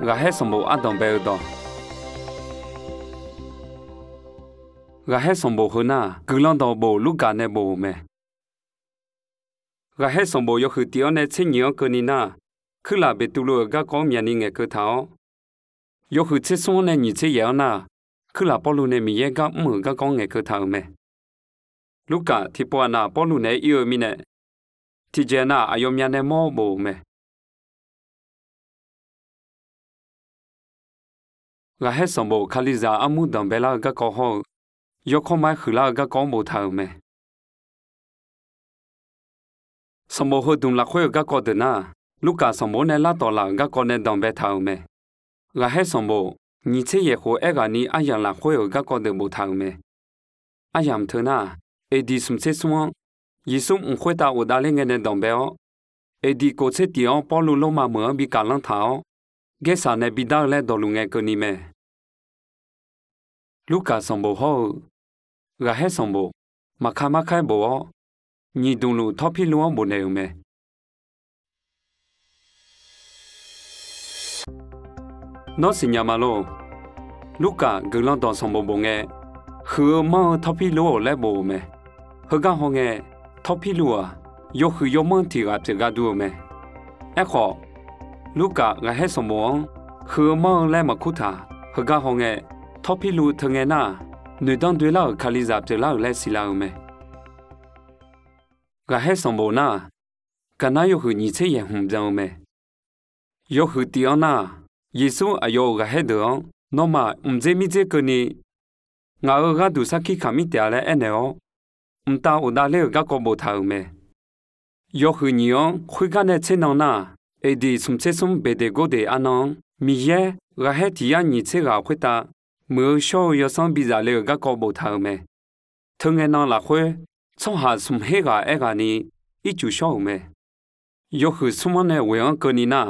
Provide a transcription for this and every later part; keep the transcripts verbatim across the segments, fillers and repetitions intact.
Ghaqkhaer sanqbof ardanq bae-eu dawq. Ghaqkhaer sanqbof heu nar, guiqlanq dawq bof Lurkaf nae bof-euq mae. Ghaqkhaer sanqbof yawhuiq tiq-anr nae tser nyiq-anr keuvni nar, kuirlaf Beqtuvluv-euq garkawv-anr myavni ngaeqkeuv taq-awr, yawhuiq tser smr-anr nae nyiq tser yaef-anr nar, kuirlaf Pawrluv nae Miqyaer gar mr-euq garkawv-anr ngaeqkeuv taq-euq mae. Lurkaf tiqpov-aq nar, Pawrluv naeq-aer ir-eu mirnae, tiqjeq nar aqyawfmyav nae mawr bof-euq mae. Ghaqkhaer sanqbof Kalizaq armur danqbae lar-eu garkawv hawr-eu, yawkawr ma-aer huiqlar-eu garkawv-anr boftaq-euq mae. Sanqbof heu dmq lafkhoer-euq garkawv deuq nar, Lurkaf sanqbof nae lar tawq laf-euq garkawv nae danqbae taq-euq mae. Ghaqkhaer sanqbof nyiq tser yaeq khof aerghaqni aryamq lafkhoer-euq garkawv deuq boftaq-euq mae. Aryamq teu nar, eqdiq smq tser smr-anr, Yeqsur mq khoertav ghofdav ler ngae nae danqbae-awr, eqdiq kof tser tiq-anr Pawrluv Lormav meuq-anr bi kaflanr taq-awr, Gaersaq nae bidar-eu laer dawqluf ngae keuvni mae. Lurkaf sanqbof hawr-eu, Ghaqkhaer sanqbof, maqka markhaer bof-awr, nyiq dmqluf Tawrpirluv-anr bofnaeq-euq mae. Nawr siqnya ma lor. Lurkaf guiqlanq dawq sanqbof bof ngae, huiq-eu manr-eu Tawrpirluv-or laer bof-euq mae. Heugar hawngae, Tawrpirluv-aq, yawhuiq yawmanr tiq ghaq pyeuf gar dur-eu mae. Aerkhawf, Lurkaf Ghaqkhaer sanqbof-anr huiq-eu manr-eu laer maqkur taq. Heugar hawngae, Tawrpirluv teu ngae nar-aq, noeqdanr doelar-euq Kalizaq pyeuflar-euq laer siqlar-eu mae. Ghaqkhaer sanqbof nar-aq, gaqnar yawhuiq nyiq tser yaeq hmq byan-eu mae. Yawhuiq tiq-anr nar-aq, Yeqsur aqyawf-euq ghaqkhaer deuq-anr, nawmaf mqdzer mirdzer keuvni, ngaq-euq gharduq sarkir kamq mir taef-a laer aernaeq-awr, mqtav ghofdav ler-euq garkawv boftaq-euq mae. Yawhuiq nyiq-anr khoergar nae tser nan nar-aq, eqdiq smq tser smr Beqdeqgordeq arnan-anr Miqyaer ghaqkhaer tiq yar nyiq tser ghaq khoertav muiq-eu shawr-eu yawsanr bizaf le-euq garkawv boftaq-euq mae. Teu ngae nan lafkhoer, tsawrhaq smq her ghaq aerghaqni ircuf shawr-euq mae. Yawhuiq smr-anr nae ghoeq-anr keuvni nar,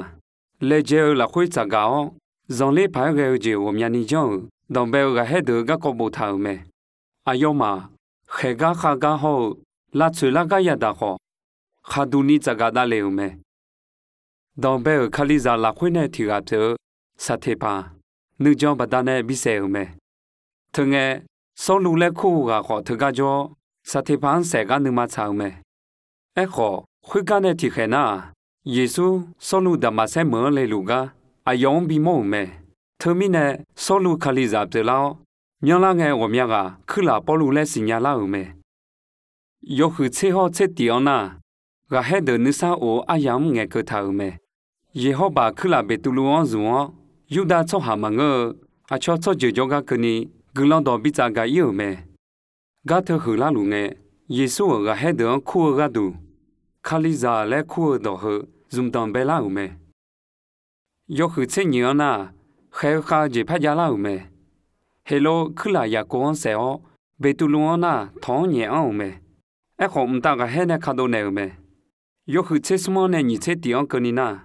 laejae-eu lafkhoer tsaqgaq-awr, zanqler paq-aer ghae-eu jeq ghawqmyani janr-euq danqbae-eu ghaqkhaer deuq-eu garkawv boftaq-euq mae. Aqyawfmaf khaeqgar khavgar hawr-eu, lavtsoeq lar gar yadaq khawf, khaqduq ni tsaqgaq davlef-euq mae. Danqbae-euq Kalizaq lafkhoer nae tiq ghaq pyeuf-eu Saqteqpaq, nuijan baqdanae bisaef-euq mae. Teu ngae, Sawrluv laer kur-eu ghaq khawf teugar jawr-awr, Saqteqpaq-anr saef gar nuima tsaq-eu mae. Aerkhawf, khoergar nae tiqkhaeq nar-aq, Yeqsur Sawrluv Daqmaqsaer meuq-anr leluf gar aqyawf-anr bimawr-euq mae. Teumirnae, Sawrluv Kalizaq pyeuflar-awr, myanrlar ngae ghawqmya ghaq kuirlaf Pawrluv laer siqnya lar-euq mae. Yawhuiq tser hawr tser tiq-anr nar, ghaqkhaer deuq nuisar of-eu aryamq-anr ngaeqkeuv taq-euq mae. Yeqhawrbaq kuirlaf Beqtuvluv-anr zmq-awr, Yurdav tsawrhaq maqngeur-eu aqcawq tsawrjeuq jawrgar keuvni guiqlanq dawq bitsaf gaq ir-euq mae. Gar teu huiqlar luf ngae, Yeqsur-euq ghaqkhaer deuq-anr kur-eu gharduq, Kalizaq laer kur-eu dawq heu zmqdanq baelar-euq mae. Yawhuiq tser nyiq-anr nar, khaeq-eu khav-eu jeq parjav lar-euq mae. Heqlov kuirlaf Yaqkov-anr saef-awr, Beqtuvluv-anr nar tawq-anr nyaef anr-euq mae. Aerkhawf, mqtav ghaqkhaer nae kadov naeq-euq mae. Yawhuiq tser smr-anr nae nyiq tser tiq-anr keuvni nar,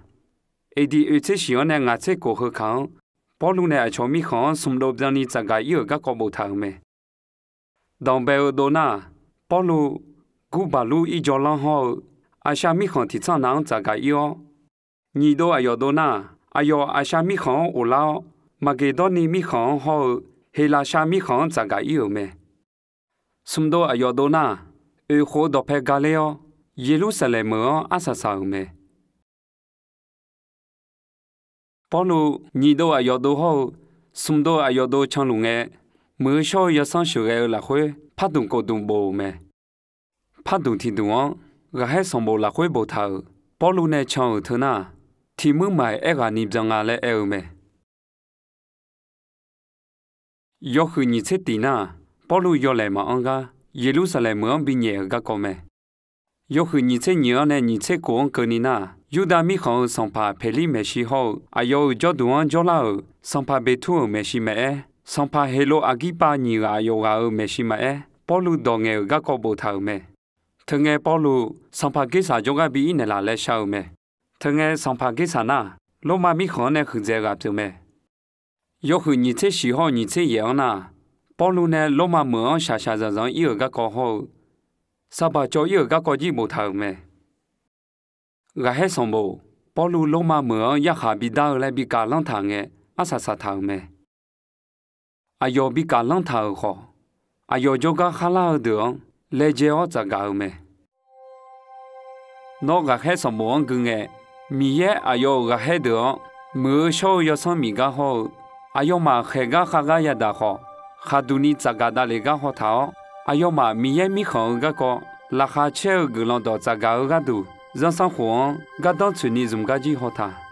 eqdiq oeq tser shiq-anr nae ngaq tser kof heu kaq-anr, Pawrluv nae aqcawq mirkhanq-anr smq dov byanni tsaqgaq ir-euq garkawv boftaq-euq mae. Danqbae-eu dov nar, Pawrluv Gurbaqlur irjawr lanr hawr-eu, Aqshav mirkhanq tiq tsanr nav-anr tsaqgaq ir-awr, nyiq dov aqyawf dov nar, aqyawf Aqshav mirkhanq-anr ghoflar-awr, Maqgeqdawrniv mirkhanq-anr hawr-eu, Heqlaqshav mirkhanq-anr tsaqgaq ir-euq mae. Smq dov aqyawf dov nar, oeq khof-eu dawqpae ga ler-awr, Yeqlursaqlaeq meuq-anr arsaq saq-euq mae. Pawrluv nyiq dov aqyawf dov hawr-eu, smq dov aqyawf dov canluf ngae, muiq-eu shawr-eu yawsanr sheuqghae-eu lafkhoer pardmq kofdmq bof-euq mae. Pardmq tiqdmq-anr, ghaqkhaer sanqbof lafkhoer boftaq-euq Pawrluv nae can-euq teu nar, tiq muir maiq aerghaqni byan nga laer aer-eu mae. Yawhuiq nyiq tser tiq nar, Pawrluv yawlaeq maqanr gar Yeqlursaqlaeq meuq-anr binyaef-euq garkawv mae. Yawhuiq nyiq tser nyiq-anr nae nyiq tser kof-anr keuvni nar, Yurdav mirkhanq-euq sanqpaq Peqlir maeqshi hawr-eu aqyawf-euq jawrduq-anr jawrlar-euq sanqpaq Beqtur-euq maeqshi maqaer, sanqpaq Heqlov Aqgirpav nyiq ghaq yawqghaq-euq maeqshi maqaer, Pawrluv dawq ngaeq-euq garkawv boftaq-euq mae. Teu ngae Pawrluv sanqpaq Gersaq jawrgar bi ir naeqlaf laer shar-eu mae. Teu ngae sanqpaq Gersaq nar, Lormav mirkhanq-anr nae huiqdzaeq ghaq pyeuf mae. Yawhuiq nyiq tser shiq hawr-eu nyiq tser yaef-anr nar, Pawrluv nae Lormav meuq-anr shaqshaq zanqzanq-anr ir-euq garkawv hawr-eu, saqbaq cawv ir-euq garkawv jir boftaq-euq mae. Ghaqkhaer sanqbof, Pawrluv Lormav meuq-anr yarkhaq bidar-eu laer bi kaf lanr taq ngae, arsaq saqtaq-euq mae. Aqyawf bi kaf lanr taq-euq khawf, aqyawf jawrgar kharlar-eu deuq-anr laejae-awr tsafgaq-eu mae. Nawr ghaqkhaer sanqbof-anr gui ngae, Miqyaer aqyawf-euq ghaqkhaer deuq-anr, muiq-eu shawr-eu Yawsanr Miqgar hawr-eu, aqyawfmaf khaeqgar khargar yadaq khawf, khaqduq ni tsafgaq davlef gar haw taq-awr, aqyawfmaf Miqyaer Mirkhanq-eu garkawv laqkhaq caer-eu guiqlanq dawq tsafgaq-eu gharduq, zanrsanrkhof-anr gardanr tsoeqni zmq gar jir haw taq.